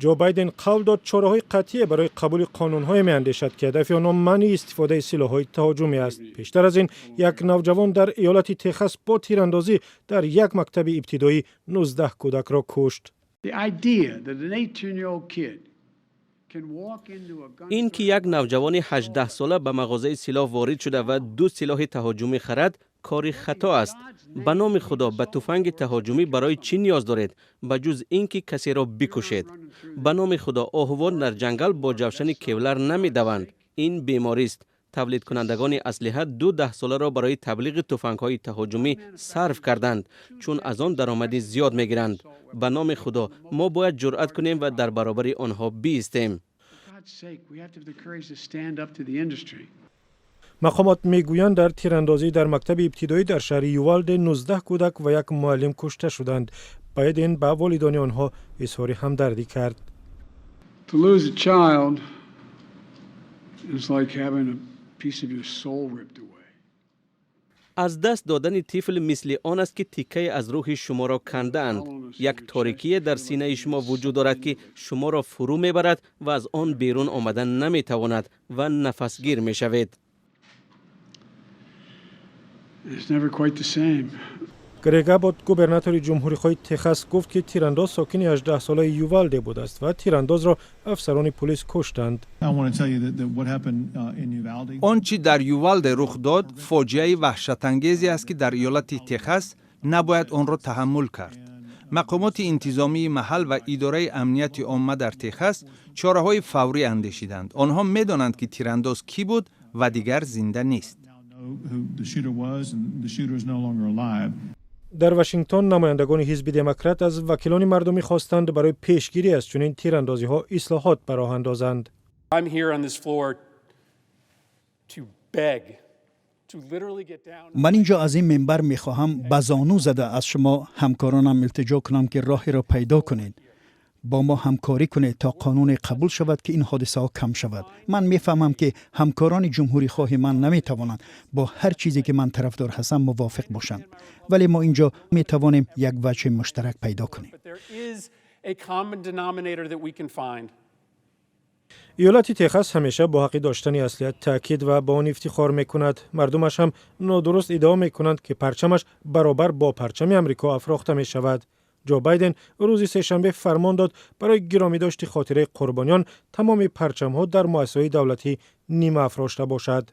Ҷо Байден қавл дод, чораҳои қатъие барои қабули қонунҳое меандешад, ки ҳадафи онҳо манъи истифодаи силоҳҳои таҳоҷумӣ аст. Пештар аз ин як навҷавон дар иёлати Техас бо тирандозӣ дар як мактаби ибтидоӣ 19 кӯдакро кушт. The idea that an 18-year-old kid can walk into a gun Ин ки як навҷавони 18сола ба мағозаи силоҳ ворид шуда ва ду силоҳи таҳоҷумӣ харад, кори хато аст. Ба номи Худо, ба туфанги таҳоҷумӣ барои чӣ ниёз доред, ба ҷуз ин ки касеро бикушед? Ба номи Худо, оҳувон дар ҷангал бо ҷавшани кевлар намедаванд. Ин беморист. Тавлидкунандагони аслиҳа ду даҳсоларо барои таблиғи туфангҳои таҳоҷумӣ сарф карданд, чун аз он даромади зиёд мегиранд. Ба номи Худо, мо бояд ҷуръат кунем ва дар баробари онҳо биистем. God's sake, we have to have the courage to stand up to the industry. Мақомот мегӯянд, дар тирандозӣ дар мактаби ибтидоӣ дар шаҳри Ювалде 19 кӯдак ва як муаллим кушта шуданд. Байден ба волидони онҳо изҳори ҳамдардӣ кард. To lose a child is like having a piece of your soul ripped away. Аз даст додани тифл мисли он аст, ки тиккае аз рӯҳи шуморо кандаанд. Як торикие дар синаи шумо вуҷуд дорад, ки шуморо фурӯ мебарад ва аз он берун омадан наметавонад ва нафасгир мешавед. It's never quite the same. Грег Аббот, губернатори ҷумҳурихоҳи Техас, гуфт, ки тирандоз сокини 18-солаи Ювалде будааст ва тирандозро афсарони пулис куштанд. Он чӣ дар Ювалде рух дод, фоҷиаи ваҳшатангезе аст, ки дар иёлати Техас набояд онро таҳаммул кард. Мақомоти интизомии маҳал ва идораи амнияти омма дар Техас чораҳои фаврӣ андешиданд. Онҳо медонанд, ки тирандоз кӣ буд ва дигар зинда нест. Who the shooter was, and the shooter is no longer alive. Дар Вашингтон намояндагони ҳизби Демократ аз вакилони мардумӣ хостанд, барои пешгирӣ аз чунин тирандозиҳо ислоҳот ба роҳ андозанд. I'm here on this floor to beg, to literally get down. Ман инҷо аз ин минбар мехоҳам ба зону зада аз шумо, ҳамкоронам, илтиҷо кунам, ки роҳеро пайдо кунед, бо мо ҳамкорӣ кунед, то қонуне қабул шавад, ки ин ҳодисаҳо кам шавад. Ман мефаҳмам, ки ҳамкорони ҷумҳурихоҳи ман наметавонанд бо ҳар чизе, ки ман тарафдор ҳастам, мувофиқ бошанд, вале мо инҷо метавонем як ваҷҳи муштарак пайдо кунем. But there is a common denominator that we can find. Иёлати Техас ҳамеша бо ҳаққи доштани аслиҳа таъкид ва ба он ифтихор мекунад. Мардумаш ҳам нодуруст иддао мекунанд, ки парчамаш баробар бо парчами Амрико афрохта мешавад. Ҷо Байден рӯзи сешанбе фармон дод, барои гиромӣ дошти хотираи қурбониён тамоми парчамҳо дар муассисаҳои давлатӣ нима афрошта бошад.